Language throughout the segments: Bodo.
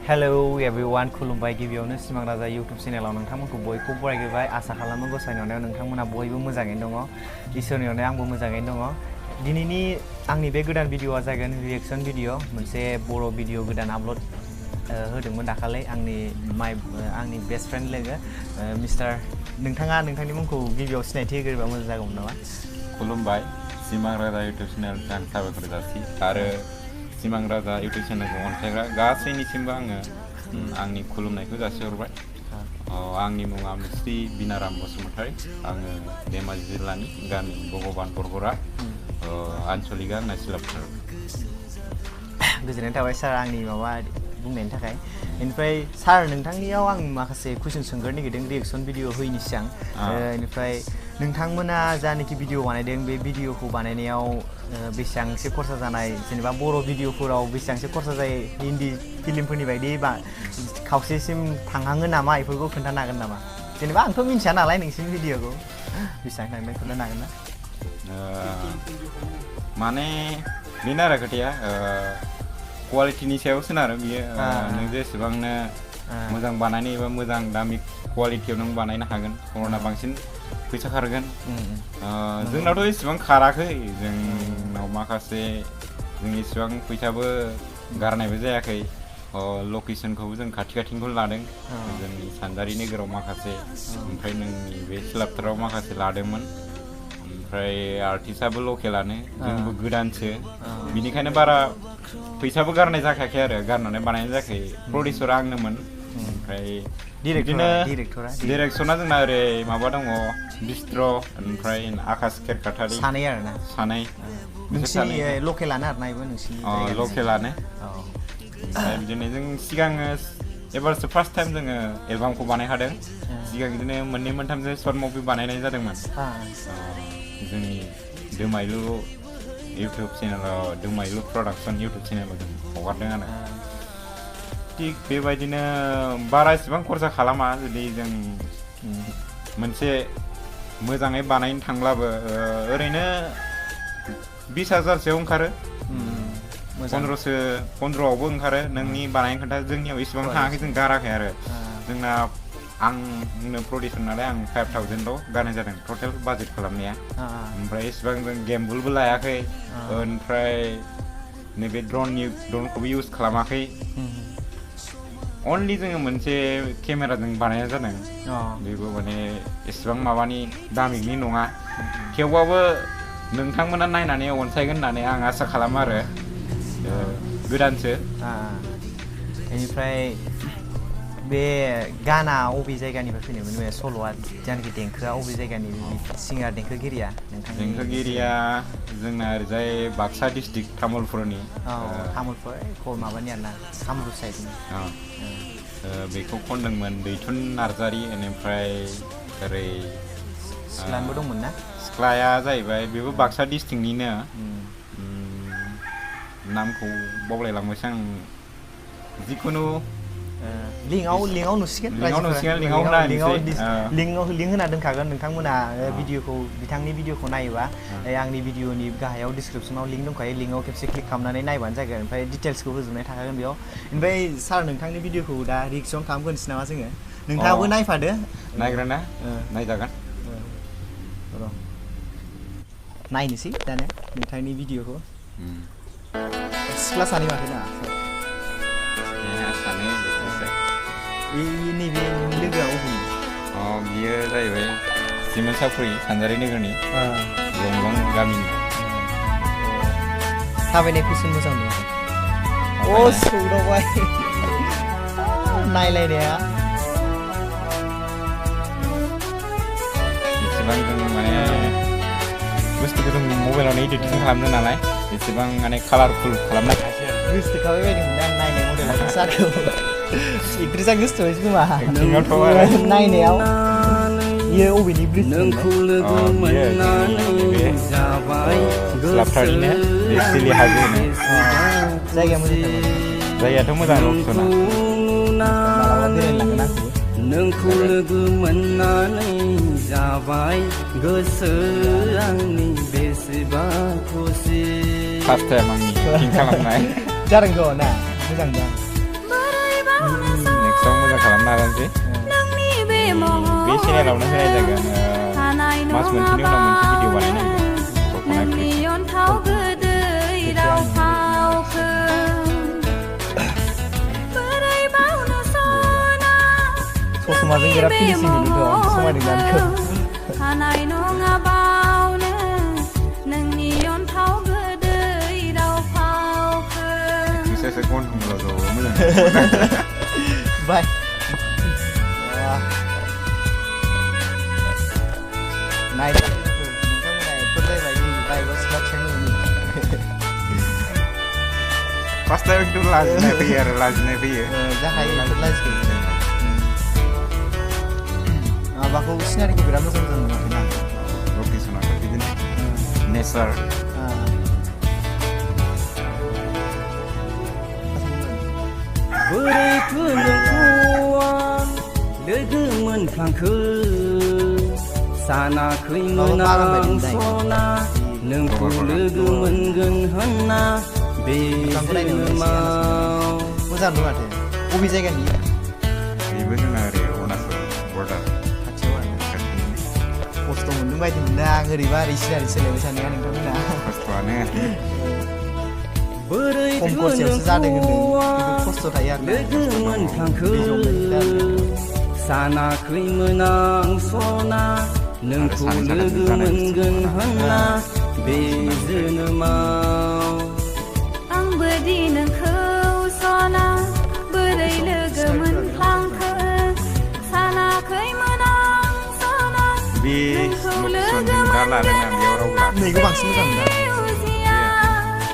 Hello everyone, खुलुमबाय गिबियावनो सिमां राजा YouTube चेनेलाव नोंथांमोनखौ बयखौबो बरायग्रोबाय आसा खालामो गसाइनि अननायाव नोंथांमोना बयबो मोजाङैनो दङ इसोरनि अननायाव आंबो मोजाङैनो दङ दिनैनि आंनि बे गोदान भिडिअआ जागोन रिएक्सन भिडिअ मोनसे बर' भिडिअ गोदान आपल'ड होदोंमोन दाखालै आंनि बेस्ट फ्रेन्ड लोगो मिस्टार नोंथाङा नोंथांनि मुंखौ गिबियाव सिनायथि होग्रोबा मोजां जागौमोन नामा खुलुमबाय सिमां राजा YouTube चेनेलजों आं साबायखर जासि आरो सिमां राजा YouTube चेनेलखौ अनसायग्रा गासैनिसिमबो आङो आंनि खुलुमनायखौ जासिहरबाय आंनि मुङा मुस्रि बिनाराम बसुमतारी आङो धेमाजि जिल्लानि गामि भगबान बरगरा आनसलिकआ आंना सिलाफोथार गोजोननाय थाबाय सार आंनि बुंनायनि थाखाय बेनिफ्राय सार नोंथांनियाव आं माखासे कुइसन सोंग्रोनो नागिरदों रिएक्सन भिडिअ होयैनि सिगां बेनिफ्राय नोंथांमोना जानाखि भिडिअ बानायदों बे भिडिअखौ बानायनायाव बेसेबांसो खरसा जानाय जेनेबा बर' भिडिअफोराव बेसेबांसो खरसा जायो हिन्दी फिल्मफोरनि बायदि खावसेसिम थांहाङो नामा बेफोरखौ खोन्थानो हागोन नामा जेनेबा आंथ' मिन्थिया नालाय नोंसिनि भिडिअखौ बेसेबां थांदों खोन्थानो हागोन ना माने बेनो आरो खोथाया क्वालिटिनि सायाव सोनारो बियो नों जेसेबांनो मोजां बानायनो एबा मोजां दामि क्वालिटियाव नों बानायनो हागोन अब्ला बांसिन फैसा खारगोन जोंनावथ' एसेबां खाराखै जोंनाव माखासे जों एसेबां फैसाबो गारनायबो जायाखै लकेसनखौबो जों खाथिनिखौ लादों जोंनि सानजारि नोगोराव माखासे ओमफ्राय नोंनि बे सिलाफोथाराव माखासे लादोंमोन ओमफ्राय आर्टिस्टआबो लकेलानो जोंबो गोदानसो बिनिखायनो बारा फैसाबो गारनाय जाखायाखै आरो गारनानै बानायनाय जायाखै प्रडिउसारा आंनोमोन ओमफ्राय डिरेक्टरआ जोंना ओरै माबा दङ बिस्ट्र ओमफ्राय आकाश केरकाटारि सानै आरोना सानै नोंसिनि लकेलानो आरोना बेबो नोंसिनि लकेलानो ओमफ्राय बिदिनो जों सिगाङो एबारसो फार्स्ट टाइम जोङो एलबामखौ बानायखादों सिगां बिदिनो मोननै मोनथामसो सर्ट मुभि बानायनाय जादोंमोन जोंनि दोमायलु इउटुब चेनेलाव दोमायलु प्रडाक्सन इउटुब चेनेलाव जों हगारदों आरो थिग बेबायदिनो बारा इसेबां खरसा खालामा जुदि जों मोनसे मोजाङै बानायनो थांब्लाबो ओरैनो 20,000सोआव ओंखारो 15,000आवबो ओंखारो नोंनि बानायनो खोन्था जोंनियाव इसेबां थाङाखै जों गाराखै आरो जोंना आंनो प्रडिउसार नालाय आं 5,000ल' गारनाय जादों टटेल बाजेट खालामनाया ओमफ्राय इसेबां जों गेमबुलबो लायाखै ओमफ्राय नैबे ड्रनखौबो इउज खालामाखै अनलि जोङो मोनसे केमेराजों बानायनाय जादों बेबो माने एसेबां माबानि दामिकनि नङा थेवबाबो नोंथांमोना नायनानै अनसायगोन होननानै आं आसा खालामो आरो गोदानसो बेनिफ्राय बे गाना अबे जायगानिफ्राय फैनायमोन बे सल'आ जायनाखि देंखोआ अबे जायगानि सिंगार देंखोगिरिया देंखोगिरिया जोंना ओरैजाय बाक्सा डिस्ट्रिक्ट तामुलपुरनि तामुलपुर माबानि आरोना कामरुप साइडनि बेखौ खनदोंमोन दैथुन नार्जारि बेनिफ्राय ओरै सिख्लानोबो दंमोन ना सिख्लाया जाहैबाय बेबो बाक्सा डिस्ट्रिक्टनिनो नामखौ बावलायलांबायसो आं जिखुनु लिंकआव नुसिगोन लिंक होना दोनखागोन नोंथांमोना भिडिअखौ बिथांनि भिडिअखौ नायोबा आंनि भिडिअनि गाहायाव डिसक्रिपसनाव लिंक दंखायो लिंकआव खेबसे क्लिक खालामनानै नायबानो जागोन ओमफ्राय डिटेल्सखौ होजोबनाय थाखागोन बेयाव ओमफ्राय सार नोंथांनि भिडिअखौ दा रिएक्सन खालामग्रोनोसै नामा जोङो नोंथाङाबो नायफादो नायग्रोना नायजागोन नायनोसै दानिया नोंथांनि भिडिअखौ सिख्ला सानै माथो ना नैबे लोगोआ अबेनि बियो जाहैबाय सिमोन साफुरि सानजारि नोगोरनि जंलं गामिनि थाबायनाय कुइसन मोजां नङा सौदावबाय नायलायनाया एसेबां जों माने बुस्थुखौ जों मबाइलावनो एडिटिं खालामदों नालाय एसेबां माने कालारफुल खालामनो हायासै आरो गोसोखाबाय बायदि मोनदों आं नायनाय मडेलाथ' सारखौ एक्ट्रेसा गोसोथोबायसो खोमा नायनायाव बियो अबेनि ब्रिज सिलाफोथारनिनो सिलि हाजो जायगाया मोजां जायगायाथ' मोजां लकेसना मालाबा बेरायनो लांगोन आंखौबो नोंखौ लोगो मोननानै जाबाय गोसो आंनि बेसेबा खुसि फार्स्ट टाइम आंनि थिं खालामनाय जादोंथ' ना मोजां नेक्स्टआव मोजां खालामनो नाजानोसै बे चेनेलावनो होनाय जागोन मास मोनसेनि उनाव मोनसे भिडिअ बानायनो ससमाजों बिराद फिनिसिं नुदोंथ' समायदों दानिखौ एसे गन्थंल' ज' मोजां बाय नायदो नोंथांमोना एक्टर जाहैबाय बाइकआव सिख्ला थिखांनो फार्स्टआव एकदम लाजिनाय फैयो आरो लाजिनाय फैयो जाखायो बेफोर लाजिखौ माबाखौ सिनारिखौ बिराद मोजां मोजां नुवाखैना लकेसनाथ' बिदिनो नेचार बोरैथो नोंखौ आं लोगो मोनफ्लांखो सानाखैमोन आं सना नोंखौ लोगो मोनगोन होनना बे जोनोमाव मोजां नुआ माथो बबे जायगानि बेबो जोंना ओरै अरुणाचल बर्डार खाथियाव आरो खस्थ' मोनदों बायदि मोनदों आं ओरैबा ओरै सिनारि सोलायबाय थानाया नोंथांमोना खस्थ'आनो खम खरसायावसो जादों होनदों खस्थ' थायो आरो लोगो मोनफ्लांखो सानाखैमोन आं सना नोंखौ लोगो मोनगोन होनना बे जोनोमाव आंबो दि नोंखौ सना बोरै लोगो मोनफ्लांखो सानाखैमोन आं सना बे लकेसननि दा लादों आं बेयाव राव लादों नैखौ बांसिन मोजां मोनदों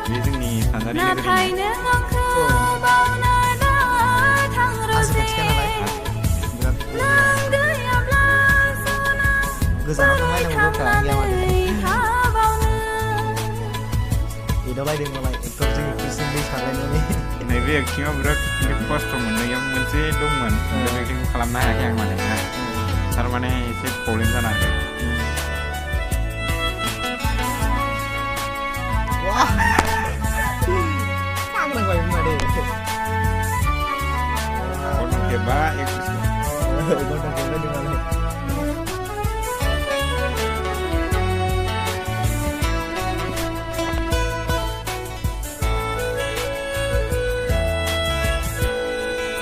बे जोंनि सानजारि नाथाय नों आंखौ बावना दा थांरोजे नों गैयाब्ला सना गोजानाव थांलायनांगौ दरखार गैया माथो थाबावनो एदावलायदों मालाय एक्टरजों एक्ट्रिसजों दै सारलायनानै नैबे एक्टिंआव बिराद खस्थ' मोननायाव मोनसे दंमोन बे एक्टिंखौ खालामनो हायाखै आं माने थारमाने एसे प्रब्लेम जाना होदों खेबा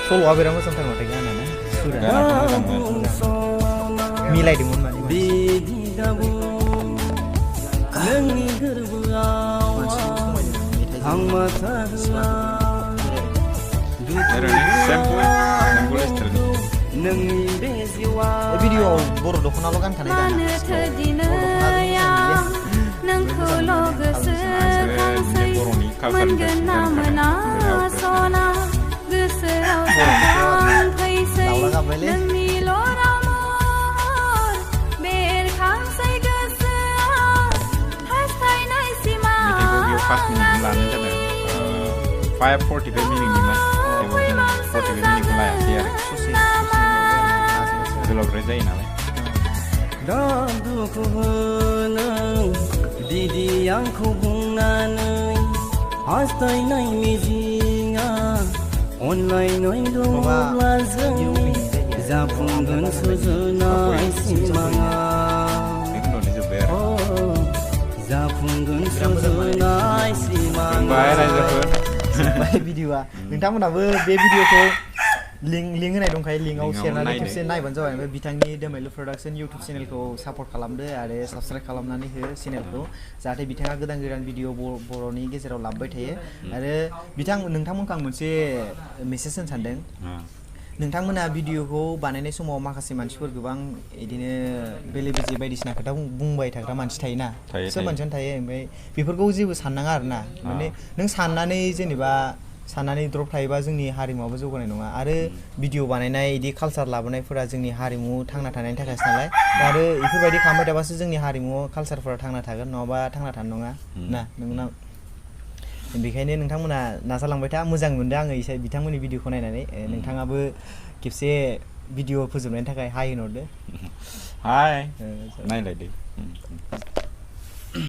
सल'आ बिराद मोजांथार माथो गानानो सुरा मिलायदोंमोन माने नोंनि गोरबोआव थांमा थाग्ला नोंनि बे जिउआ भिडिअ'आव बर' दख'नाल' गानखानाय मानोथो दिनैया नोंखौल' गोसोखांसै मोनगोन ना मोना सना गोसोआव जाखांफैसै नोंनिल' राव महर बेरखांसै गोसोआ हास्थायनाय सिमा 5:45 मिनिटनिमोन थेवबो जों 45 मिनिटखौ लायासै आरो गोलावद्राय जायो नालाय दा दुखु होनो दिदि आंखौ बुंनानै हास्थायनाय मिजिङा अनलायनाय दङब्ला जोंनि जाफुंगोन सुजुनाय सिमाङा जाफुंगोन सुजुनाय सिमाङा भिडिअ'आ नोंथांमोनाबो बे भिडिअ'खौ लिंक होनाय दंखायो लिंकआव शेयारनानै खेबसे नायबानो जाबाय ओमफ्राय बिथांनि दोमायलु प्रडाक्सन इउटुब चेनेलखौ सापर्ट खालामदो आरो साबस्क्राइब खालामनानै हो चेनेलखौ जाहाथे बिथाङा गोदान गोदान भिडिअ बर'नि गेजेराव लाबोबाय थायो आरो नोंथांमोनखौ आं मोनसे मेसेज होनो सानदों नोंथांमोना भिडिअखौ बानायनाय समाव माखासे मानसिफोर गोबां बिदिनो बेले बेजे बायदिसिना खोथा बुंबाय थाग्रा मानसि थायोना सोर मानसियानो थायो ओमफ्राय बेफोरखौ जेबो साननाङा आरोना माने नों साननानै जेनेबा साननानै द्रप थायोबा जोंनि हारिमुवाबो जौगानाय नङा आरो भिडिअ बानायनाय इदि कालचार लाबोनायफोरा जोंनि हारिमु थांना थानायनि थाखायसो नालाय आरो बेफोरबायदि खालामबाय थाबासो जोंनि हारिमु कालचारफोरा थांना थागोन नङाबा थांना थानो नङा ना नोंना बेखायनो नोंथांमोना नाजालांबाय था मोजां मोनदों आङो बिथांमोननि भिडिअखौ नायनानै नोंथाङाबो खेबसे भिडिअ फोजोबनायनि थाखाय हाय होनहरदो हाय नायलायदो